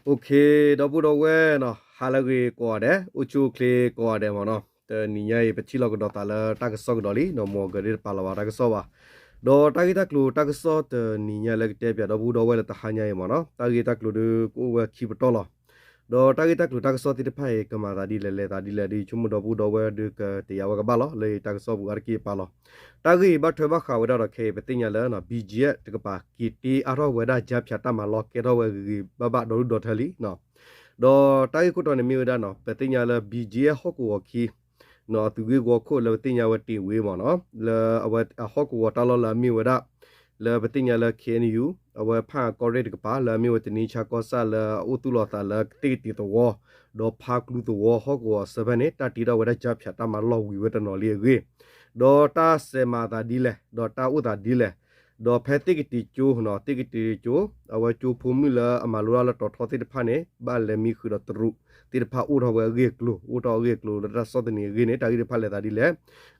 OK, ဒီပုၢ်ဒီဝဲၢ်နီၤ, ဟါလၢအဂ့ၤကိးဂၤဒဲး, အိၣ်ဆူၣ်အိၣ်ချ့ကိးဂၤဒဲးမ့ၢ်နီၤ. တနံၤညါအံၤ ပထံၣ်လိာ်ကဒီးသးလၢတၢ်ကစီၣ်ကဒီးလံနီၤ, မိၢ်အဂၤဒ်တပာ်လီၤဘၣ်တၢ်ကစီၣ်ဘၣ်. ဒီးတၢ်ဂ့ၢ်တၢ်ကျိၤတၢ်ကစီၣ်တနံၤညါလၢကတဲပၠးဒီပုၢ်ဒီဝဲၢ်လၢတဟါညါအံၤမ့ၢ်နီၤ, တၢ်ဂ့ၢ်တၢ်ကျိၤဒုးကအိၣ်ဝဲခံပတီၢ်လီၤ. ဒီးတၢ်ဂ့ၢ်တၢ်ကျိၤတၢ်ကစီၣ်သ့ၣ်တဖၣ်အံၤ ကမၤသးဒ်လဲၣ်လဲၤသးဒ်လဲၣ်ဒီး ယဆိကမိၣ်ဒီပုၢ်ဒီဝဲၢ်ဒုးကတယာ်ဝဲကဘၣ်လီၤ. လၢတၢ်ကစီၣ်ပူၤအါတက့ၢ်အပာ်လီၤ. တၢ်ဂ့ၢ်အံၤဘၣ်ထွဲဘၣ်ဃးဝဲဒၣ်ဒီးခဲအံၤ ပသ့ၣ်ညါလၢ BGF တကပၤ က့ၤတ့အါထီၣ်ဝဲဒၣ် ကျားဖြန့် တၢ်မၤလီၢ်ကဲထီၣ်ဝဲဂ့ၤဂ့ၤဘၣ်ဘၣ်ဒီဒူၣ်ဒီထၢလံ. ဒီးတၢ်ဂ့ၢ်ခိၣ်တီန့ၣ်မ့ၢ်ဝဲဒၣ်နီၤ, ပသ့ၣ်ညါလၢ BGF ဟီၣ်ကဝီၤခံ နီၤ အသုးဂ့ၢ်ဝီခိၣ်လၢပသ့ၣ်ညါဝဲတ့ၢ်ဝ့မ့ၢ်နီၤ, လၢအဝဲအဟီၣ်ကဝီၤတၢ်လီၢ်လၢအမ့ၢ်ဝဲဒၣ် လၢပသ့ၣ်ညါလၢ KNU အဝဲဖၣ်အၣ်ကီၢ်ရ့ၣ်တကပၤ လၢအမ့ၢ်ဝဲတနံဆါကီၢ်ဆၣ်လၢအအိၣ်သူၣ်လီၤသးလၢသ့ၣ်ကတ့ၤသဝီ ဒီးဖါကျူသဝီဟီၣ်ကဝီၤအဆၢဖဲန့ၣ် တၢ်တ့ထီၣ်ဝဲဒၣ် ကျားဖြန့် တၢ်မၤလီၢ်ဝံၤဝဲတနီၤလံအဂ့ၢ်, ဒီးတၢ်စဲးမၤသးဒ်လဲၣ် ဒီးတၢ်အိၣ်သးဒ်လဲၣ်, ဒီးဖဲသ့ၣ်ကတ့ၤကၠိနီၤ သ့ၣ်ကတ့ၤကၠိ အဝဲကၠိဖိမုၣ်လၢအမၤလိတၢ်လၢတီၤထီသ့ၣ်တဖၣ်န့ၣ် ဘၣ်လဲၤမံဃုာ်ဒီးတရူးသ့ၣ်တဖၣ်အိၣ်ထီၣ်ဝဲအဂ့ၢ်အကျိၤ အိၣ်ထီၣ်အဂ့ၢ်အကျိၤလၢတၢ်ဆီၣ်သနံးအဂ့ၢ်န့ၣ် တၢ်ဂ့ၢ်တဖၣ်လဲၤသးဒ်လဲၣ်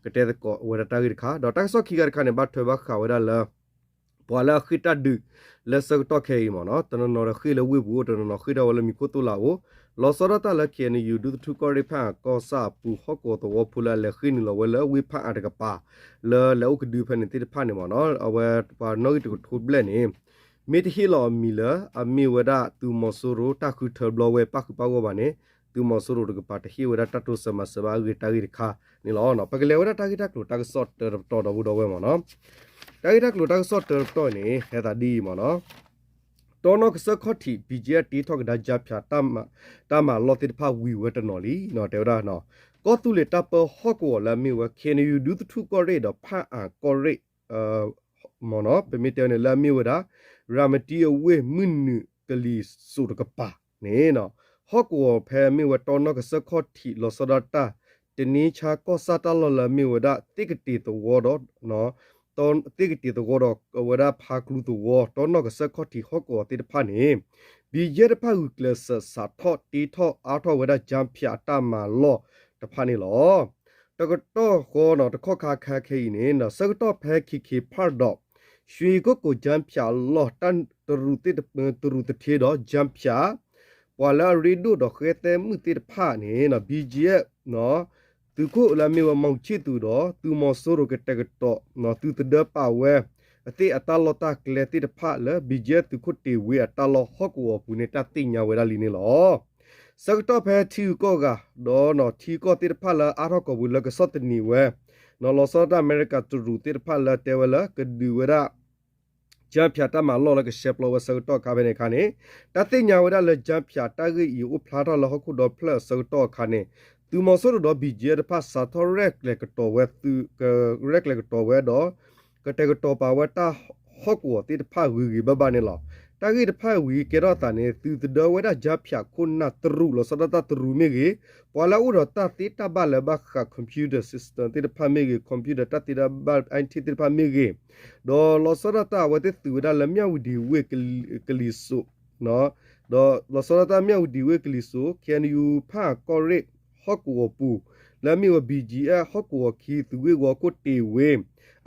ကတဲသကိးဝဲဒၣ်တၢ်ဂ့ၢ်တခါ, ဒီးတၢ်ကစီၣ်ခံခါတခါန့ၣ် ဘၣ်ထွဲဘၣ်ဃးဝဲဒၣ်လၢ ပှၤလၢအဃ့ၢ်တၢ်ဒုးလၢဆၢကတီၢ်ခဲအံၤမ့ၢ်နီၤ, တနီၤနီၤဒီးဃ့ၢ်လၢဝ့ၢ်ပူၤအိၣ်, တနီၤနီၤဃ့ၢ်ထီၣ်ဝဲလၢမံၤခိၣ်သိၣ်လးအိၣ်, လီၤဆီဒၣ်တၢ်လၢ KNU ဒူသထူၣ်ကီၢ်ရ့ၣ်ဖၣ်အၣ်ကီၢ်ဆၣ်အပူၤ ဟီၣ်ကဝီၤသဝီဖိလၢအလဲၤဃ့ၢ်နုာ်လီၤဝဲလၢဝ့ၢ်ဖၣ်အၣ်တကပၤ လၢလဲၤအိၣ်ကဒုဖဲန့ၣ်သ့ၣ်တဖၣ်န့ၣ်မ့ၢ်နီၤ, အဝဲပှၤနီၣ်ဂံၢ်တကထိဘျဲၣ်န့ၣ် မ့ၢ်တဟ့ၣ်လီၤအမံၤလၢ အမ့ၢ်ဝဲဒၣ်သုးမီၤစိရိၤတၢ်ဃုထၢဘျီဝဲပၣ်ဃုာ်ပၣ်ဂီၢ်ဘၣ်န့ၣ် သုးမီၤစိရိၤတကပၤတဟ့ၣ်ဝဲဒၣ်တၢ်တိစၢၤမၤစၢၤဘၣ်အဂ့ၢ်တၢ်ဂ့ၢ်တခါန့ၣ်လီၤ. ပကလဲၤဝဲဒၣ်တၢ်ဂ့ၢ်တၢ်ကျိၤတၢ်ကစီၣ်တၢတပတီၢ်ဒီပုၢ်ဒီဝဲၢ်မ့ၢ်နီၤ, တၢ်ဂ့ၢ်တၢ်ကျိၤတၢ်ကစီၣ်တၢတပတီၢ်န့ၣ် ဟဲသးဒ်အံၤမ့ၢ်နီၤ, တီနီၣ်ကစၢၢ်ခီၣ်ထံး BGF တ့ထီၣ်ကဒါ ကျားဖြန့် တၢ်မၤလီၢ်သ့ၣ်တဖၣ်ဝံၤဝဲတနီၤလံနီၤ, တဲဝဲဒၣ် ကီၢ်သူလ့ၤတၢ်ပၢဟီၣ်ကဝီၤလၢအမ့ၢ်ဝဲ KNU ဒူသထူၣ်ကီၢ်ရ့ၣ်ဒီးဖၣ်အၣ်ကီၢ်ရ့ၣ် မ့ၢ်နီၤ, ပမ့ၢ်တဲဝဲန့ၣ် လၢအမ့ၢ်ဝဲဒၣ် ရၤမတံအဝ့ၢ်မုၢ်နုာ်ကလံၤစိးတကပၤန့ၣ် ဟီၣ်ကဝီၤဖဲအမ့ၢ်ဝဲတီနီၣ်ကစၢၢ်ခီၣ်ထံး လီၤဆီဒၣ်တၢ် တနံဆါကီၢ်ဆၣ်တၢ်လီၢ်လၢအမ့ၢ်ဝဲဒၣ် သ့ၣ်ကတ့ၤသဝီဒီး သ့ၣ်ကတ့ၤသဝီဒီးအဝဲဒၣ်ဖါကျူသဝီ တီနီၣ်ကစၢၢ်ခီၣ်ထံးဟီၣ်ကဝီၤသ့ၣ်တဖၣ်န့ၣ် BGF တဖၣ်ဂုာ်ကျဲးစၢးစးထီၣ်တ့ထီၣ်အါထီၣ်ဝဲဒၣ် ကျားဖြန့် တၢ်မၤလီၢ်တဖၣ်န့ၣ်လီၤ. တကတီၢ်ဃီနီၤ တခီခါခဲခဲအံၤန့ၣ် ဆၢကတီၢ်ဖဲ KK Park ဒီး ရွှေကုက္ကို ကျားဖြန့် အလီၢ် တရူးသထ့ဒီး ကျားဖြန့် ပှၤလၢအရ့ဒိၣ်ဒီးဃဲသဲမုၣ်သ့ၣ်တဖၣ်န့ၣ် BGF သုးခိၣ်လၢအမ့ၢ်ဝဲ မောင်ချစ်သူ ဒီး သုးမီၤစိရိၤကတဲာ်ကတီၤ သုးသဒၢပာ်ဝဲ အသ့ၣ်အတၢ်လီၢ်တၢ်ကျဲသ့ၣ်တဖၣ်လၢ BGF သုးခိၣ်တ့ၢ်ဝ့အတၢ်လီၢ်ဟီၣ်ကဝီၤအပူၤန့ၣ် တၢ်သ့ၣ်ညါဝဲဒၣ်လံန့ၣ်လီၤ. ဆၢကတီၢ်ဖဲထံဂုၤကီၢ်ဂၤ ဒီးထံဂုၤကီၢ်သ့ၣ်တဖၣ်လၢအါထီၣ်ကိာ်ပူၤလၢကဆီၣ်သနံးဝဲ လီၤဆီဒၣ်တၢ်အမဲရကၤတရူးသ့ၣ်တဖၣ်လၢတဲဝဲလၢကဒုးဝဲဒၣ် ကျားဖြန့် တၢ်မၤလီၢ်လၢကရှဲပျီဝဲဆၢကတီၢ်အခါဖဲန့ၣ်အခါန့ၣ် တၢ်သ့ၣ်ညါဝဲဒၣ်လၢ ကျားဖြန့် တၢ်ဂ့ၢ်အံၤအိၣ်ဖျါထီၣ်လၢဟီၣ်ခိၣ်ဒီဖျၢၣ်အဆၢကတီၢ်အခါန့ၣ် သုးမီၤစိရိၤဒီး BGF တဖၣ်စးထီၣ်ရဲၣ်ကျဲၤကတီၤဝဲသုး ကရဲၣ်ကျဲၤကတီၤဝဲဒီး ကတဲာ်ကတီၤပာ်ဝဲတၢ်ဟီၣ်ကဝီၤသ့ၣ်တဖၣ်ဂ့ၤဂ့ၤဘၣ်ဘၣ်န့ၣ်လီၤ. တၢ်ဂ့ၢ်တဖၣ်ဝံၤကဲထီၣ်သးန့ၣ် သုးသဒၢဝဲဒၣ် ကျားဖြန့် ခိၣ်နၢ်တရူး လီၤဆီဒၣ်တၢ်တရူးမ့ၢ်ဂ့ၤ, ပှၤလၢအအိၣ်ဒီးတၢ်သ့တၢ်ဘၣ်လၢဘၣ်ဃး computer system သ့ၣ်တဖၣ်မ့ၢ်ဂ့ၤ, computer တၢ်သ့တၢ်ဘၣ် IT သ့ၣ်တဖၣ်မ့ၢ်ဂ့ၤ, ဒီးလီၤဆီဒၣ်တၢ်အဝဲသ့ၣ်သုးဝဲဒၣ်လၢ မြဝတီ ဝ့ၢ်ကလံၤစိး ဒီးလီၤဆီဒၣ်တၢ် မြဝတီ ဝ့ၢ်ကလံၤစိး KNU ဖၣ်အၣ်ကီၢ်ရ့ၣ်ဟီၣ်ကဝီၤပူၤ လၢအမ့ၢ်ဝဲ BGF ဟီၣ်ကဝီၤခံ သုးဂ့ၢ်ဝီခိၣ်တ့ၢ်ဝ့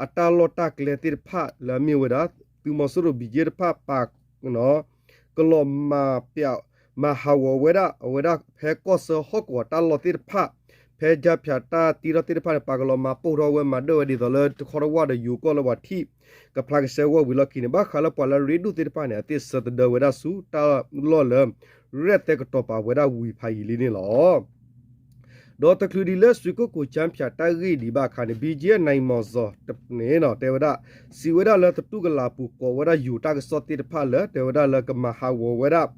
အတၢ်လီၢ်တၢ်ကျဲသ့ၣ်တဖၣ်လၢအမ့ၢ်ဝဲဒၣ် သုးမီၤစိရိၤ BGF တဖၣ်ပာ် ကလီၤမၤပျး မၤဟးဂီၤဝဲဒၣ် အဝဲဒၣ်ဖဲကီၢ်ဆၢဟီၣ်ကဝီၤတၢ်လီၢ်သ့ၣ်တဖၣ် ဖဲ ကျားဖြန့် တၢ်တ့ထီၣ်သ့ၣ်တဖၣ်န့ၣ် ပာ်ကလီၤမၤပိၢ်ထီၣ်ဝဲ မၤဒၢၣ်ဝဲဒ်သိးလၢတခီတဝၢ်ဒီးယိၤကီၢ်လၢပှၤထံၣ်ကဖျါကဆှဲဝီၢ်ဝံၤလီၢ်ခံန့ၣ် ဘၣ်ဃးလၢပှၤလၢအရ့ဒိၣ်သ့ၣ်တဖၣ်န့ၣ် အသ့ၣ်ဆၢသဒၢဝဲဒၣ်ဆူတၢ်လီၢ်လၢ ရဲၣ်သဲကတီၤပာ်ဝဲဒၣ်ဝံၤဖးယံာ်လံန့ၣ်လီၤ. ဒီးတချုးဒံးလၢ ရွှေကုက္ကို ကျားဖြန့် တၢ်ဂ့ၢ်ဒံးဘၣ်အခါန့ၣ် BGF န့ၣ်မီၤစီၤန့ၣ်တဲဝဲဒၣ် စံးဝဲဒၣ်လၢသတူၢ်ကလာ်ပူၤကိးဝဲဒၣ်ယိၤတၢ်ကစီၣ်သ့ၣ်တဖၣ်လၢ တဲဝဲဒၣ်လၢကမၤဟးဂီၤဝဲဒၣ်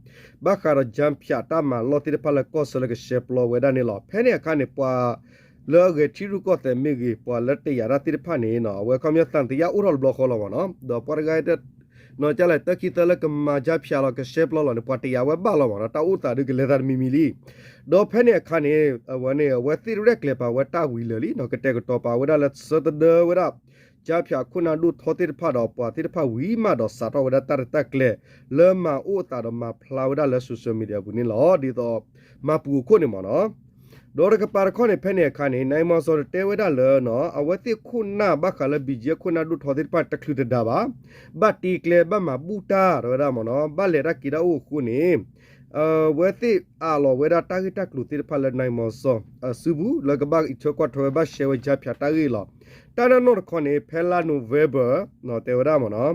ဘၣ်ဃးဒီး ကျားဖြန့် တၢ်မၤလီၢ်သ့ၣ်တဖၣ်လၢကီၢ်ဆၢလၢကရှဲပျီဝဲဒၣ်န့ၣ်လီၤ. ဖဲန့ၣ်အခါန့ၣ် ပှၤလၢအဂဲၤထံရူၢ်ကီၢ်သဲးမ့ၢ်ဂ့ၤ ပှၤလၢတယာ်တၢ်သ့ၣ်တဖၣ်န့ၣ် အဝဲခီပညီသံသယအိၣ်ထီၣ်တဘျီဃီလီၤမ့ၢ်နီၤ. ဒီးပှၤတဂၤ နီၢ်ကလဲၣ် တၢ်ခံသၢလၢကမၤ ကျားဖြန့် လီၤ ကရှဲပျီလီၤန့ၣ် ပှၤတယာ်ဝဲဘၣ်လီၤမ့ၢ်နီၤ. တၢ်အိၣ်သးဒုးကလဲၤသးတမံၤမံၤလံ. ဒီးဖဲန့ၣ်အခါန့ၣ် အဝဲန့ၣ် အဝဲသ့ၣ်ရဲၣ်ကျဲၤပာ်ဝဲတၢ်ဝံၤလၢာ်လံနီၤ. ကတဲာ်ကတီၤပာ်ဝဲဒၣ်လၢဆၢသဒၢဝဲဒၣ် ကျားဖြန့် ခိၣ်နၢ်ဒိၣ်ထီသ့ၣ်တဖၣ်ဒီးပှၤသ့ၣ်တဖၣ်ဝံၤမးဒီးစးထီၣ်ဝဲဒၣ်တၢ်ရဲၣ်တၢ်ကျဲၤ လၢမၤအိၣ်အသးဒီးမၤဖျါဝဲဒၣ်လၢ social media အပူၤန့ၣ်လီၤ. ဒ်သိးမၤပူၤအခိၣ်န့ၣ်မ့ၢ်နီၤ. ဒီးတကပၤတခီန့ၣ် ဖဲန့ၣ်အခါန့ၣ် န့ၣ်မီၤစီၤန့ၣ်တဲဝဲဒၣ်လၢ အဝဲသ့ၣ်ခိၣ်နၢ်ဘၣ်ဃးလၢ BGF ခိၣ်နၢ်ဒိၣ်ထီသ့ၣ်တဖၣ်တချုးတဒါဘၣ် ဘၣ်တ့ကျဲဘၣ်မၤဘူၣ်တၢ် တဲဝဲဒၣ်မ့ၢ်နီၤ. ဘၣ်လဲၤတၢ်က့ၤတၢ်အိၣ်အဃိန့ၣ် အဝဲသ့ၣ်အးလီၤဝဲဒၣ်တၢ်ဂ့ၢ်တၢ်ကျိၤသ့ၣ်တဖၣ်လၢ နံၤမီၤစီၤ အစုပူၤ လၢကဘၣ်အံးထွဲကွၢ်ထွဲဝဲဘၣ်ရှဲဝဲ ကၠါဖၠး တၢ်ဂ့ၢ်လီၤ. တၢ်နီၢ်နီၢ်တခီန့ၣ် ဖဲလါ November တဲဝဲဒၣ်မ့ၢ်နီၤ,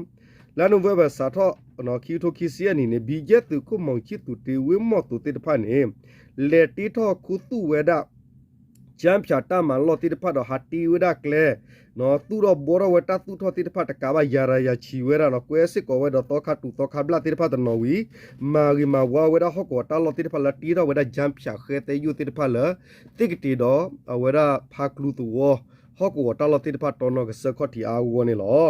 လါ November စးထီၣ် ခံကထိခံဆံယဲၢ်နံၣ်န့ၣ် ဘံကဲသုးခိၣ်မီၤဆံၣ်သူး တ့ဝ့မီၢ်သိးသ့ၣ်တဖၣ်န့ၣ် လဲၤတ့ထီၣ်ခူသူၣ်ဝဲဒၣ် ကၠါဖၠး တၢ်မၤလီၢ်သ့ၣ်တဖၣ်ဒီး ဟးတ့ဝဲဒၣ်ကျဲ သူၣ်ထီၣ်ဘှီထီၣ်ဝဲတၢ်သူၣ်ထီၣ်သ့ၣ်တဖၣ်တကးဘၣ် ယၤရၤယၤဆံးဝဲဒၣ်နီၤ, ကွဲစ့ၢ်ကီးဝဲဒီးသီခါတူာ်သီခါဘျၣ်သ့ၣ်တဖၣ်တနီၤဝံၤ မၤဂ့ၤမၤဝါဝဲဒၣ်ဟီၣ်ကဝီၤတၢ်လီၢ်သ့ၣ်တဖၣ်လၢတ့ထီၣ်ဝဲဒၣ် ကၠါဖၠး ဃဲသဲယိၣ်သ့ၣ်တဖၣ်လၢ သ့ၣ်ကတ့ၤဒီး အဝဲဒၣ်ဖါကျူသဝီ ဟီၣ်ကဝီၤတၢ်လီၢ်သ့ၣ်တဖၣ်တီနီၢ်ကစၢၢ်ခီၣ်ထံးအါအါဂီၢ်ဂီၢ်န့ၣ်လီၤ.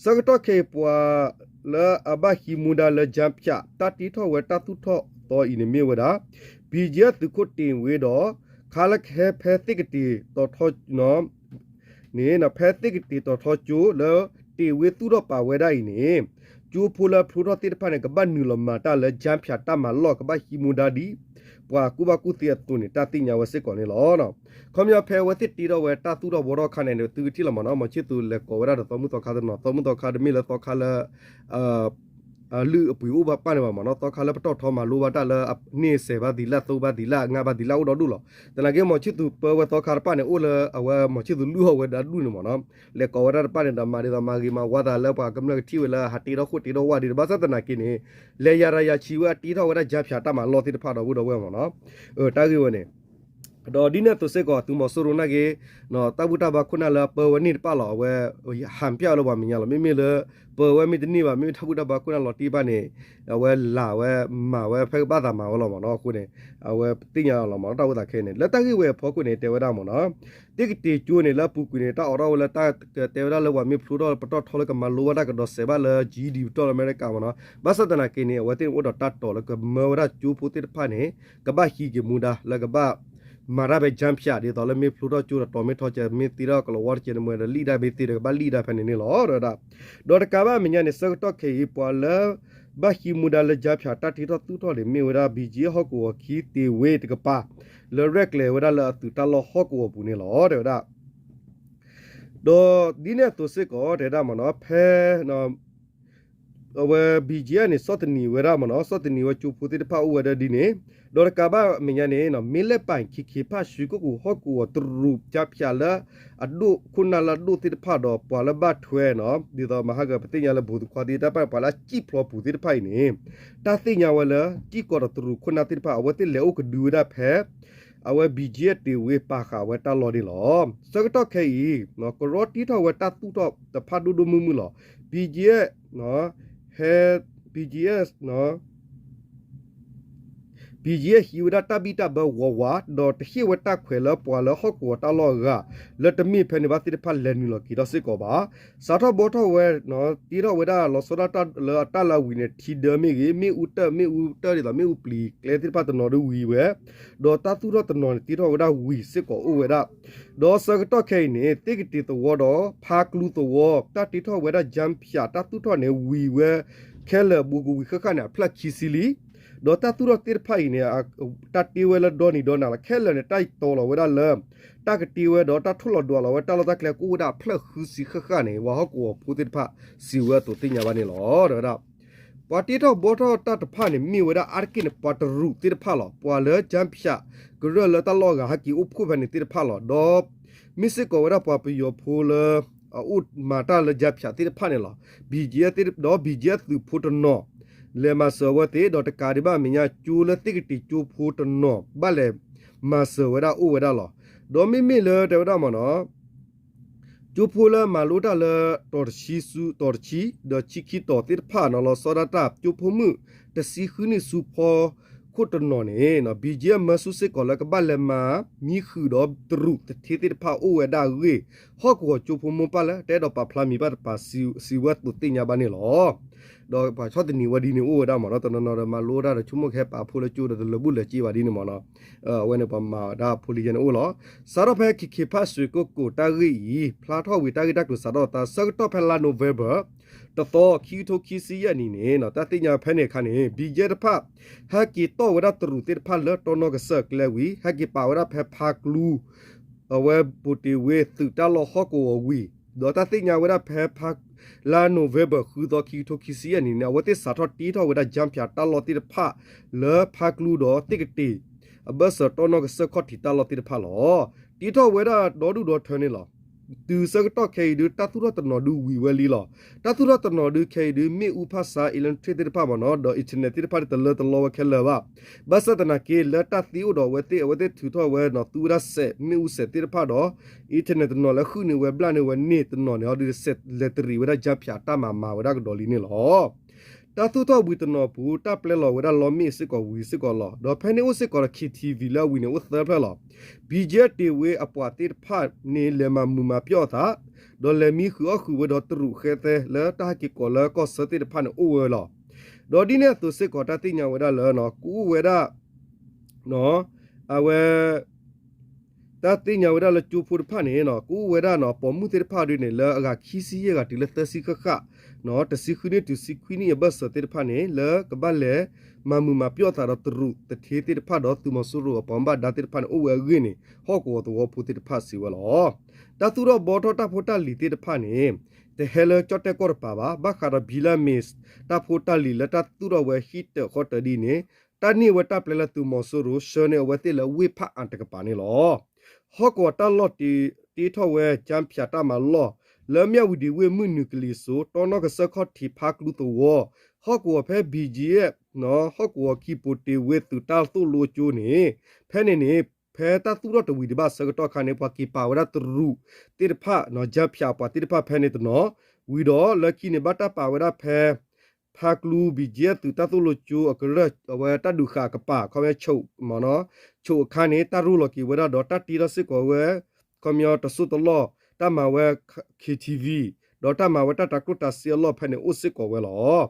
ဆၢကတီၢ်ခဲအံၤပှၤလၢအဘၣ်ဟံးမူဒါလၢ ကၠါဖၠး တၢ်တ့ထီၣ်ဝဲတၢ်သူၣ်ထီၣ်သီအံၤန့ၣ်မ့ၢ်ဝဲဒၣ် ဘံကဲသုးခိၣ်တ့ဝ့ဒီး ခါလၢကဟဲဖဲသ့ၣ်ကတ့ၤတီၤထီ န့ၣ် ဖဲသ့ၣ်ကတ့ၤတီၤထီကၠိလၢ တ့ဝ့သူၣ်ထီၣ်ပာ်ဝဲဒၣ်အံၤန့ၣ် ကၠိဖိလၢအဖျိထီၣ်သ့ၣ်တဖၣ်န့ၣ် ကဘၣ်နုာ်လီၤမၤတၢ်လၢ ကၠါဖၠး တၢ်မၤလီၢ် ကဘၣ်ဟံးမူဒါဒ် ပှၤကူၣ်ဘၣ်ကူၣ်သ့အသိးန့ၣ် တၢ်သ့ၣ်ညါဝဲစ့ၢ်ကီးန့ၣ်လီၤ. ခီပညီဖဲအဝဲသ့ၣ်တ့ထီၣ်ဝဲတၢ်သူၣ်ထီၣ်ဘှီထီၣ်အခါန့ၣ် သုကထံၣ်လီၤမ့ၢ်နီၤ, မီၤဆံၣ်သူးလဲၤကိးဝဲဒၣ်ဒီးသီမုၣ်သီခါတနီၤ, သီမုၣ်သီခါတမ့ၢ်လၢသီခါလၢ အလုၢ်အပှ့ၤအိၣ်ဘၣ်ပၢ်န့ၣ်ဘၣ်မ့ၢ်နီၤ, သီခါလၢပတီၢ်ထီမၤလိဘၣ်တၢ်လၢ န့ၢ်စဲးဘၣ်သံလၢ သိဘၣ်သံလၢ အငါဘၣ်သံလၢ အိၣ်ဒီဒူၣ်လီၤ. သနာ်က့ မီၤဆံၣ်သူးပၢဝဲသီခါတဖၣ်န့ၣ် အိၣ်လၢအဝဲမီၤဆံၣ်သူးလုၢ်အီၣ်ဝဲဒၣ်ဒူၣ်န့ၣ်မ့ၢ်နီၤ, လဲၤကိးဝဲဒၣ်တဖၣ်န့ၣ်ဒီး မၤဒ်သိးမၤဂ့ၤမၤဝါသးလၢပှၤကမျၢၢ်ကထံၣ်ဝဲလၢ ဟးတ့ထီၣ်ဃိၣ်တ့ထီၣ်ဝၣ်ဒ်န့ၣ် ဘၣ်ဆၣ်သနာ်က့န့ၣ် လဲၤယၤရၤယၤဆံးဝဲ အတ့ထီၣ်ဝဲဒၣ် ကၠါဖၠး တၢ်မၤလီၢ်သ့ၣ်တဖၣ်ဒီပုၢ်ဒီဝဲၢ်မ့ၢ်နီၤ, တၢ်ဂ့ၢ်ဝဲန့ၣ် ဒီးဒ်န့ၣ်အသိးစ့ၢ်ကီး သုးမီၤစိရိၤနာ်က့ တၢ်ဘူၣ်တၢ်ဘါခိၣ်နၢ်လၢအပၢဝဲန့ၣ်တဖၣ်လီၤ, အဝဲ ဟန်ပြ လၢပှၤမဲာ်ညါလီၤ. မ့မ့ၢ်လၢ ပၢဝဲမ့ၢ်တန့ၢ်ဘၣ်, မ့မ့ၢ်တၢ်ဘူၣ်တၢ်ဘါခိၣ်နၢ်လီၤတံၢ်ဘၣ်န့ၣ် အဝဲလၢ်ဝဲ မၤဝဲဖဲကဘၣ်သးမၤဝဲလီၤမ့ၢ်နီၤ. အဃိန့ၣ် အဝဲသ့ၣ်ညါလီၤမ့ၢ်နီၤ, တၢ်အိၣ်သးခဲအံၤန့ၣ် လၢတၢ်ဂ့ၢ်ဝဲအဖီခိၣ်န့ၣ် တဲဝဲဒၣ်မ့ၢ်နီၤ, သ့ၣ်ကတ့ၤကၠိန့ၣ် လၢအပူၤကွံာ်န့ၣ် တၢ်အိးထီၣ်ဝဲလၢတၢ်တဲဝဲဒၣ်လၢ ပှၤမ့ၢ်ဖျိထီၣ်ပတီၢ်ထီလၢကမၤလိဘၣ်တၢ်ကဒီးစဲးဘၣ်လၢ ကၠံဒံပတီၢ်လၢအမဲရကၤမ့ၢ်နီၤ, ဘၣ်ဆၣ်သနာ်က့န့ၣ် အဝဲသ့ၣ်န့ၣ်အိၣ်ဒီးတၢ်တီၤလၢကမၢဝဲဒၣ်ကၠိဖိသ့ၣ်တဖၣ်န့ၣ် ကဘၣ်ဟံးက့ၤမူဒါလၢကဘၣ် မၤတၢ်ဖဲ ကၠါဖၠး ဒ်သိးလၢမ့ၢ်ဖျိထီၣ်ကၠိဒီး တီၤမ့ၢ်ထီကဲ မ့ၢ်သ့ထီၣ်ကလီၤဝါတကဲန့ၣ် မ့ၢ်ဒီးလံၣ်ဒၣ်မ့ၢ်သ့ဒီး ကဘၣ်လံၣ်ဒၣ်ဖဲန့ၣ်န့ၣ်လီၤ. ဒီးတကးဘၣ်အမဲာ်ညါန့ၣ် ဆၢကတီၢ်ခဲအံၤ ပှၤလၢ ဘၣ်ဟံးမူဒါလၢ ကၠါဖၠး တၢ်တ့ထီၣ်သူၣ်ထီၣ်န့ၣ် မ့ၢ်ဝဲဒၣ် ဘံၣ်ကၠံၣ် ဟီၣ်ကဝီၤခံ တ့ဝ့တကပၤ လၢရဲၣ်ကျဲၤဝဲဒၣ်လၢအသုးတၢ်လီၢ်ဟီၣ်ကဝီၤပူၤန့ၣ်လီၤ တဲဝဲဒၣ်. ဒီးဒ်န့ၣ်အသိးစ့ၢ်ကီး တဲဝဲဒၣ်မ့ၢ်နီၤ ဖဲ အဝဲ ဘံၣ်ကၠံၣ်န့ၣ် ဆီၣ်သနံးဝဲဒၣ်မ့ၢ်နီၤ, ဆီၣ်သနံးဝဲကၠိဖိသ့ၣ်တဖၣ်အိၣ်ဝဲဒၣ်ဒ်န့ၣ်, ဒီးတကးဘၣ်မဲာ်ညါန့ၣ် မ့ၢ်လဲၣ်ပၢ် ခ့ခ့ဖၣ် ရွှေကုက္ကို ဟီၣ်ကဝီၤတရူး ကၠါဖၠး လၢအဒိၣ်ခိၣ်နၢ်လၢအဒိၣ်သ့ၣ်တဖၣ်ဒီး ပှၤလၢဘၣ်ထွဲနီၤ ဒ်သိးမဟါကပသ့ၣ်ညါလၢ ဘိးသူခွါသ့ၣ်တဖၣ် ပှၤလၢအစံၣ်ဖျိပူၤသ့ၣ်တဖၣ်အံၤန့ၣ် တၢ်သ့ၣ်ညါဝဲလၢ စံၣ်ကီးဒီးတရူးခိၣ်နၢ်သ့ၣ်တဖၣ် အဝဲသ့ၣ်လဲၤအိၣ်ကဒုဝဲဒၣ်ဖဲ အဝဲ ဘံၣ်ကၠံၣ် တ့ဝ့ ပာ်ဃာ်ဝဲတၢ်လီၢ်န့ၣ်လီၤ. ဆၢကတီၢ်ခဲအံၤ ကရီတ့ထီၣ်ဝဲတၢ်သူၣ်ထီၣ်တဖၣ်ဒိၣ်ဒိၣ်မုၢ်မုၢ်လီၤ. ဘံၣ်ကၠံၣ် ဟဲ ဘံၣ်ကၠံၣ် ဘံၣ်ကၠံၣ် ဟံးဝဲဒၣ်တၢ်ဘံၣ်တၢ်ဘၢဝးဝး ဒီးတဟ့ၣ်ဝဲတၢ်ခွဲးလၢပှၤလၢဟီၣ်ကဝီၤတၢ်လီၢ်အဂၤ လၢတမ့ၢ်ဖဲန့ၣ်ဘၣ်သ့ၣ်တဖၣ်လဲၤနုာ်လီၤက့ၤထီၣ်စ့ၢ်ကီးဘၣ်. စးထီၣ်ဘှီထီၣ်ဝဲ တ့ထီၣ်ဝဲဒၣ်လီၤဆီဒၣ်တၢ်လၢအတၢ်လၢဝံၤန့ၣ် ထံဒၢမ့ၢ်ဂ့ၤ မ့ၣ်အူတၢၢ် မ့ၣ်အူတၢၢ်ဒ်သိး မ့ၣ်အူပျံၤကျဲသ့ၣ်တဖၣ်တနီၤဒီးဝံၤဝဲ ဒီးတၢ်သူၣ်ထီၣ်တနီၤန့ၣ် တ့ထီၣ်ဝဲဒၣ်ဝံၤစ့ၢ်ကီးအိၣ်ဝဲဒၣ် ဒီးဆၢကတီၢ်ခဲအံၤန့ၣ် သ့ၣ်ကတ့ၤသဝီဒီး ဖါကျူသဝီ တၢ်တ့ထီၣ်ဝဲဒၣ် ကၠါဖၠး တၢ်သူၣ်ထီၣ်န့ၣ် ဝံၤဝဲခဲလၢာ် ဘူးကဝံၤဃၣ်ဃၣ်န့ၣ် အဖျၢၣ်ခံဆံလံ. ဒီးတၢ်သူၣ်ထီၣ်သ့ၣ်တဖၣ်အံၤန့ၣ် တၢ်တ့ဝဲလၢဒီနံၤဒီနၤလီၤ. ခဲလၢာ်န့ၣ် တၢ်တီၤလီၤဝဲဒၣ်လၢ တၢ်ကတ့ဝဲဒီးတၢ်ထိၣ်လီၤဒွးလီၤဝဲတၢ်လီၢ်တၢ်ကျဲ ကအိၣ်ဝဲဒၣ်အဖျၢၣ်ဃုဆံဃၣ်ဃၣ်န့ၣ် ပှၤဟီၣ်ကဝီၤဖိသ့ၣ်တဖၣ် စံးဝဲအသိးသ့ၣ်ညါဘၣ်န့ၣ်လီၤ. တဲဝဲဒၣ် ပှၤတ့ထီၣ်ဘှီထီၣ်တၢ်တဖၣ်န့ၣ် မ့ၢ်ဝဲဒၣ်အါတက့ၢ်န့ၣ် ပှၤတရူးသ့ၣ်တဖၣ်လီၤ. ပှၤလၢ ကၠါဖၠး ကရၢၢ်လၢတၢ်လီၢ်အဂၤဟဲက့ၤအိၣ်ဖှိၣ်ဖဲန့ၣ်သ့ၣ်တဖၣ်လီၤ. ဒီး မ့ၢ်စ့ၢ်ကီးဝဲဒၣ်ပှၤပယီၤဖိလၢ အအိၣ်မၤတၢ်လၢ ကၠါဖၠး သ့ၣ်တဖၣ်န့ၣ်လီၤ. ဘံၣ်ကၠံၣ် ဒီး ဘံၣ်ကၠံၣ် အသုးဖိတနီၤ လဲၤမၤစၢၤအဝဲသ့ၣ် ဒီးတကးဒံးဘၣ်မဲာ်ညါ ကၠိလၢသ့ၣ်ကတ့ၤကၠိဖိတနီၤ ဘၣ်လဲၤမၤစၢၤဝဲဒၣ်အိၣ်ဝဲဒၣ်လီၤ. ဒီးမ့မ့ၢ်လၢတဲဝဲဒၣ်မ့ၢ်နီၤ ကၠိဖိလၢမၤလိတၢ်လၢ တီၤတဆံဆူ တီၤတဆံ ဒီးဆံခံတီၤသ့ၣ်တဖၣ်နီၤ လီၤဆီဒၣ်တၢ် ကၠိဖိမုၣ်တဆံဃုနံၣ်ဆူဖီခိၣ်တနီၤန့ၣ် ဘံၣ်ကၠံၣ် မၢဆူၣ်စ့ၢ်ကီးလၢကဘၣ်လဲၤမၤ မံဃုာ်ဒီးတရူးသထ့သ့ၣ်တဖၣ်အိၣ်ဝဲဒၣ်အဂ့ၢ် ဟီၣ်ကဝီၤကၠိဖိမိၢ်ပၢ်လၢတအဲၣ်ဒိးပာ်ဖျါမံၤဘၣ်တပၤ စံးဝဲအသိးသ့ၣ်ညါဘၣ်န့ၣ်လီၤ. ဒီးပှၤဆီၣ်သနံးဝဲဒ်န့ၣ်အိၣ်ဝဲဒၣ်မ့ၢ်နီၤ တနီၤနီၤဒီးမၤလိတၢ်ဒီး ဆိကမိၣ်ကဟဲပာ်ဖှိၣ်လၢကၠိဒီးတလၢာ်ဘူၣ်လၢာ်စ့ဘၣ်ဒ်န့ၣ်မ့ၢ်နီၤ အဝဲန့ၣ်ပှၤမၤဝဲဒၣ်ဖိလံၤယဲန့ၣ်အိၣ်လီၤ. စးထီၣ်ဖဲ ခ့ခ့ဖၣ် ရွှေကုက္ကို တၢ်ဂ့ၢ်အံၤ ဖျါထီၣ်ဝံၤတၢ်ဂ့ၢ်တၢ်ကျိၤစးထီၣ်သး ဆၢကတီၢ်ဖဲလါ November တသီ ခံကထိခံဆံယဲၢ်နံၣ်န့ၣ် တၢ်သ့ၣ်ညါဖဲန့ၣ်အခါန့ၣ် ဘံၣ်ကၠံၣ်တဖၣ် ဟဲက့ၤတီၢ်ဝဲဒၣ်တရူးသ့ၣ်တဖၣ်လၢတီနီၢ်ကစၢၢ်ကျဲဝံၤ ဟဲက့ၤပာ်ဝဲဒၣ်ဖဲဖါကျူ အဝဲ ဘိၣ်တ့ဝ့ သုးတၢ်လီၢ်ဟီၣ်ကဝီၤဝံၤ ဒီးတၢ်သ့ၣ်ညါဝဲဒၣ်ဖဲဖါ လါနိၣ်ဝ့ဘၢၣ် ဃုသီ ခံကထိခံဆံယဲၢ်နံၣ်န့ၣ် အဝဲသ့ၣ်စးထီၣ်တ့ထီၣ်ဝဲဒၣ် ကၠၣ်ဖၠးတၢ်လီၢ်သ့ၣ်တဖၣ် လၢဖါကလူဒီးသ့ၣ်ကတ့ၢ် အဘၢၣ်စၢၤတီနီၢ်ကစၢၢ်ခီၣ်ထံးတၢ်လီၢ်သ့ၣ်တဖၣ်လီၤ. တ့ထီၣ်ဝဲဒၣ်ဒီဒူၣ်ဒီထၢန့ၣ်လီၤ. တုၤဆၢကတီၢ်ခဲအံၤဒုး တၢ်သူၣ်ထီၣ်တနီၤဒုးဝံၤဝဲလံလီၤ. တၢ်သူၣ်ထီၣ်တနီၤဒုးခဲအံၤဒုး မ့ၣ်အူဖၣ်ဆါ electric သ့ၣ်တဖၣ်မ့ၢ်နီၤ ဒီး internet သ့ၣ်တဖၣ်န့ၣ်တလၢတလီဝဲခဲလၢာ်ဘၣ်. ဘၣ်ဆၣ်သနာ်က့ လၢတၢ်သ့အိၣ်ဒီးအဝဲသ့ၣ် အဝဲသ့ၣ်ထုးထီၣ်ဝဲနီၤ သူဝဲဒၣ်စဲး မ့ၣ်အူစဲးသ့ၣ်တဖၣ်ဒီး internet တနီၤလၢဟုၣ်န့ၢ်ဝဲဘျၣ်န့ၢ်ဝဲန့ၢ်တနီၤန့ၣ် အီၤဒုးစဲးလဲၤတရံးဝဲဒၣ် ကၠၣ်ဖၠးတၢ်မၤမၤဝဲဒၣ်ကဒီးလံန့ၣ်လီၤ. တၢ်သူၣ်ထီၣ်ဝံၤတနီၤပူၤ တၢ်ပျဲလီၤဝဲဒၣ်လီမ့ၣ်စ့ၢ်ကီးဝံၤစ့ၢ်ကီးလီၤ. ဒီးဖဲန့ၣ်အိၣ်စ့ၢ်ကီးဒီး K T V လၢအဝံၤန့ၣ် အိၣ်သၢဖျၢၣ်လီၤ. B G F တ့ၢ်ဝ့အပှၤသ့ၣ်တဖၣ်န့ၣ် လဲၤမၤမုာ်မၤပျီၢ်အသး ဒီးလဲၤမံဃုာ်အီၣ်ဃုာ်ဝဲဒီးတရူးဃဲသဲလၢတၢ်ဟဲက့ၤကိးလၢကီၢ်ဆၢသ့ၣ်တဖၣ်န့ၣ်အိၣ်ဝဲလီၤ. ဒီးဒ်န့ၣ်အသိးစ့ၢ်ကီး တၢ်သ့ၣ်ညါဝဲဒၣ်လၢ ကအိၣ်ဝဲဒၣ် အဝဲ တၢ်သ့ၣ်ညါဝဲဒၣ်လၢကၠိဖိတဖၣ်န့ၣ် ကအိၣ်ဝဲဒၣ်နီၤ ပိာ်မုၣ်သ့ၣ်တဖၣ်ဒုးန့ၣ် လၢအဂၤခံဆံယဲၢ်ဂၤတုၤလၢသၢဆံဃၣ်ဃၣ် တဆံဃုန့ၣ်တုၤဆံခွံနံၣ်အဘၢၣ်စၢၤသ့ၣ်တဖၣ်န့ၣ် လၢကဘၣ်လဲၤမၤမုာ်မၤပျီၢ်သးဒီးတရူးသထ့သ့ၣ်တဖၣ်ဒီးသုးမီၤစိရိၤအပှၤဘၣ်ဒါသ့ၣ်တဖၣ်န့ၣ် အိၣ်ဝဲအဂ့ၢ်န့ၣ် ဟီၣ်ကဝီၤသဝီဖိသ့ၣ်တဖၣ်စံးဝဲလီၤ. တၢ်သူၣ်ထီၣ်ဘီထီၣ်တၢ်ဖိတၢ်လံၤသ့ၣ်တဖၣ်န့ၣ် တဟဲလၢကၠီၣ်တဲၣ်ကီၢ်တပၤဘၣ် ဘၣ်ဃးဒီး ဘံလၢမ့ၢ် တၢ်ဖိတၢ်လံၤလၢတၢ်သူၣ်ထီၣ်ဝဲဟံၣ်တၢၣ်ဃီတၢၣ်ဒ်န့ၣ် တၢ်န့ၢ်ဝဲတၢ်ပျဲလၢသုးမီၤစိရိၤ ဆှၢန့ၢ်အဝဲသ့ၣ်လၢဝ့ၢ်ဖးအါတကပၤန့ၣ်လီၤ. ဟီၣ်ကဝီၤတၢ်လီၢ်တ့ထီၣ်ဝဲ ကၠၣ်ဖၠးတၢ်မၤလီၢ် လၢမၠၣ်ဝတံၤဝ့ၢ်မုၢ်နုာ်ကလံၤစိး တီနီၢ်ကစၢၢ်ခီၣ်ထံးဖါကလူသဝီ ဟီၣ်ကဝီၤဖဲ ဘံၣ်ကၠံအ့ၣ် ဟီၣ်ကဝီၤခံပိၤတ့ၢ်ဝ့သုးတၢ်သိၣ်လိကၠိန့ၣ် ဖဲန့ၣ်န့ၣ် ဖဲတၢ်သူၣ်ထီၣ်တဝံၤဒံးဘၣ်အဆၢကတီၢ်အခါန့ၣ် ပှၤက့ၤပာ်ဝဲဒၣ်တရူးသ့ၣ်တဖၣ် ကၠၣ်ဖၠးအပှၤသ့ၣ်တဖၣ်ဖဲန့ၣ်တနီၤ ဝံၤဒီးလၢခံန့ၣ် ဘၣ်တၢ်ပာ်ဝဲဒၣ်ဖဲ ဖါကလူ ဘံၣ်ကၠံ သုးတၢ်သိၣ်လိကၠိအကရၢၢ် အဝဲတၢ်ဒုးဃာ်အကပၤ ခီပညီ ဆိးအခါန့ၣ် တၢ်ရိၢ်လီၤက့ၤဝဲဒၣ်ဒီးတၢ်တ့ထီၣ်စ့ၢ်ကီးဝဲ ခီပညီတစိၢ်တလီၢ် တၢ်မၤဝဲ K T V ဒီးတၢ်မၤဝဲတၢ်တၤကျိၣ်တၤစ့အလီၢ်ဖဲန့ၣ်အိၣ်စ့ၢ်ကီးဝဲလီၤ.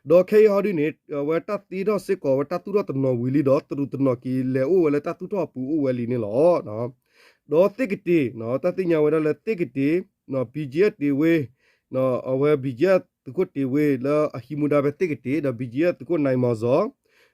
ဒီးခဲအံၤဟီဒုန့ၣ် အဝဲတၢ်သ့ထီၣ်စ့ၢ်ကီးဝဲတၢ်သူၣ်ထီၣ်တနီၤဝံၤလံဒီး တရူးတနီၤက့ၤလဲၤအိၣ်ဝဲလၢတၢ်သူၣ်ထီၣ်အပူၤအိၣ်ဝဲလံန့ၣ်လီၤ. ဒီးသ့ၣ်ကတ့ၢ် တၢ်သ့ၣ်ညါဝဲဒၣ်လၢသ့ၣ်ကတ့ၢ် ဘံၣ်ကၠံအ့ၣ်တ့ၢ်ဝ့ အဝဲ ဘံၣ်ကၠံအ့ၣ် သုးခိၣ်တ့ၢ်ဝ့လၢအဟံးမူဒါဖဲသ့ၣ်ကတ့ၢ် ဒီး ဘံၣ်ကၠံအ့ၣ် သုးခိၣ်နၢ်မီၤစီၤ